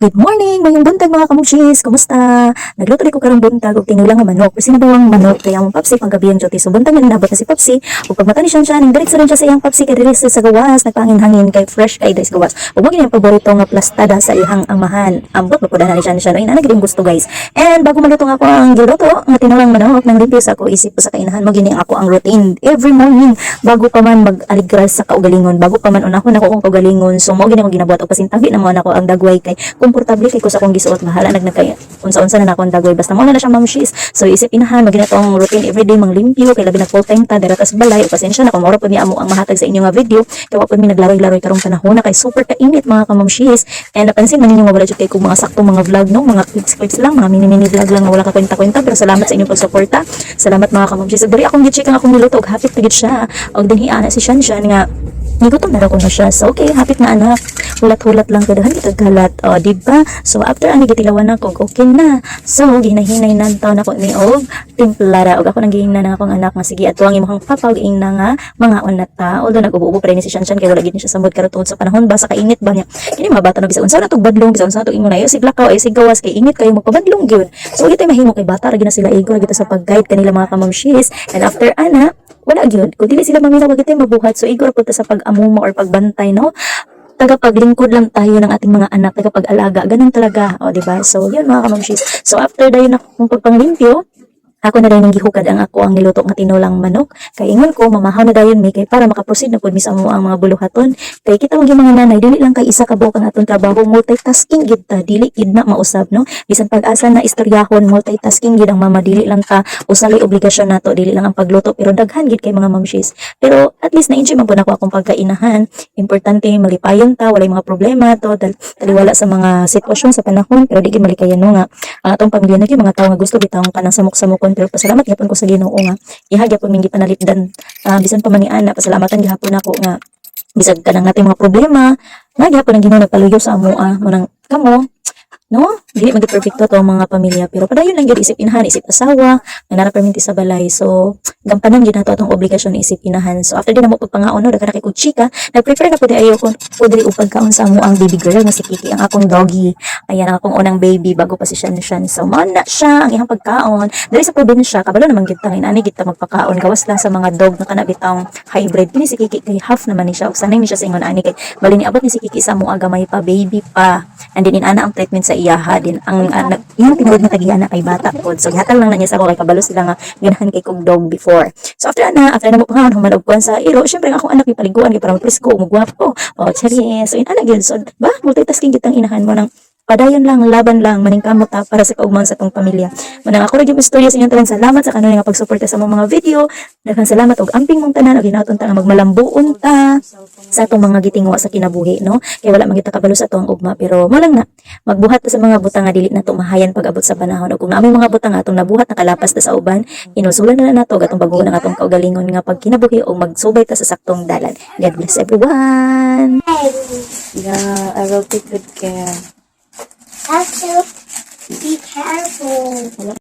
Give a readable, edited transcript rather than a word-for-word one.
Good morning, maayong buntag, mga kamugshis. Kumusta? Nagluto ko karong buntag og tinula nga manok. Pero sinabawang manok kay ang papsi panggabi ang duty. So buntag na ninabot na si Papsi. Ug pagmata ni siya, ning diretso rin siya sa iyang papsi kay diri sa gawas nagpangin-hangin kay fresh kay diri sa gawas. Ug mo gini ang paborito nga plastada sa iyang amahan. Ambot ba pud na ni siya, no? Ina gid gusto, guys. And bago maluto nga ako ang giluto nga tinulang manok, nang limpyo sa ako isip ko sa kainahan. Mo gini ako ang routine every morning bago pa man mag-aligras sa kaugalingon, bago pa man unahon ako kung kaugalingon. So mo gini akong ginabuhat og pasintabi na mo nako ang dagway kay komportable kay ko sa akong gisuot. Bahala nag nagkay unsa-unsa na nako ang dagway, basta mo na siya, mamshis. So isip inahan, mo gini tong routine everyday, manglimpyo kay labi na full time ta dira tas balay. O pasensya na kung mura pud ni amo ang mahatag sa inyo nga video kay wa pud mi naglaroy-laroy karong panahon na kay super kainit, mga kamamshis. And napansin man ninyo nga wala jud kay kung mga saktong mga vlog, no? Mga clips clips lang, mga mini mini vlog lang nga wala ka kwenta-kwenta, pero salamat sa inyong pagsuporta. Salamat, mga kamamshis. Ug diri akong gi-check ang akong niluto og hapit na gid siya. Og dinhi ana si Shanshan nga nigutom na raw kuno siya. So, okay, hapit na, anak. Hulat-hulat lang kadahan kita galat. O, di ba? So, after ani gitilawan ako, okay na. So, ginahinay na taon ako ni og timplara. Og ako nang gihingna na akong anak nga sige ato ang imong papa og ingna nga mga na ta. Although nag-ubo-ubo pa rin si Shanshan kay wala gid ni siya samod karon tungod sa panahon ba, sa kainit ba niya. Kini mga bata na bisag unsa na tog badlong, bisag unsa na tog ingon ayo sig lakaw ay sig gawas kay init kayo magpabadlong gyud. So, wala tay mahimo kay bata ra gyud na sila, igo ra gyud ta sa pag-guide kanila, mga kamamshis. And after ana, wala gyud. Kung dili sila maminaw, wag gyud mabuhat. So igo ra pud ta sa pag-amuma or pagbantay, no? Tagapaglingkod lang tayo ng ating mga anak, tagapag-alaga. Ganun talaga, o, di ba? So, yun, mga kamamshis. So, after dayon akong pagpanglimpyo, ako na dayon gihukad ang ako ang niluto nga tinulang manok. Kay ingon ko, mamahaw na dayon mi kay para makaproceed na pud mi sa amo ang mga buluhaton. Kay kita man gyud mga nanay, dili lang kay isa ka buok ang atong trabaho, multitasking gid ta, dili gid na mausab, no? Bisan pag-asa na istoryahon, multitasking gid ang mama, dili lang ka usa lay obligasyon nato, dili lang ang pagluto, pero daghan gid kay, mga mamshis. Pero at least na-enjoy man pud nako akong pagkainahan. Importante malipayon ta, walay mga problema to, taliwala sa mga sitwasyon sa panahon, pero di gid malikayan, no, nga ang atong pamilya na gyud mga tawo nga gusto bitawng kanang samok-samokon. Pero pasalamat gyapon ko sa Ginoo nga iha gyapon ming gipanalipdan. Bisan pa man ni ana, pasalamatan gihapon ako nga bisag kanang nating mga problema na gyapon ang Ginoo nagpaluyo sa amoa mo nang kamo, no? Dili man gyud perfecto to ang mga pamilya, pero padayon lang gyud isip inahan, isip asawa nga nara perminti sa balay. So gampanan gyud nato atong obligasyon isip inahan. So after din namo pagpangaon, no, daghan na kay kog chika, nag-prepare na pud ayo ko pud og pagkaon sa amo ang baby girl nga si Kiki, ang akong doggy. Ayan ang akong unang baby bago pa si Shan Shan. So mao na siya ang iyang pagkaon diri sa probinsya. Kabalo naman gid ta nga ani gid ta magpakaon gawas lang sa mga dog na kana bitawng hybrid. Kini si Kiki kay half naman ni siya ug sanay ni siya sa ingon ani kay bali niabot ni si Kiki sa amoa gamay pa, baby pa. And then inana ang treatment sa iyaha din ang anak iyang tinuod nga tagiana kay bata pod. So gihatag lang na niya sa ako kay kabalo sila nga ganahan kay kog dog before. So after na mo pangaon, human og kuan sa iro, syempre ang akong anak gipaliguan kay para mapresko ug gwapo. Oh, charis. So inana gyud. So ba multitasking kitang inahan mo nang padayon lang, laban lang, maningkamot ta para sa kaugmaon sa atong pamilya. Manang ako ra gyud istorya sa inyong tanan. Salamat sa kanunay nga pagsuporta sa among mga video. Daghang salamat og amping mong tanan og hinaton ta nga magmalambuon ta sa atong mga gitingwa sa kinabuhi, no? Kay wala man kita kabalo sa atong ugma, pero mo lang na magbuhat ta sa mga butang nga dili nato mahayan pag-abot sa panahon. Ug kung naa may mga butang nga atong nabuhat nakalapas ta sa uban, inusulan na lang nato og atong baguhon ang atong kaugalingon nga pagkinabuhi o magsubay ta sa saktong dalan. God bless everyone. Yeah, I will take good care. Have to be careful.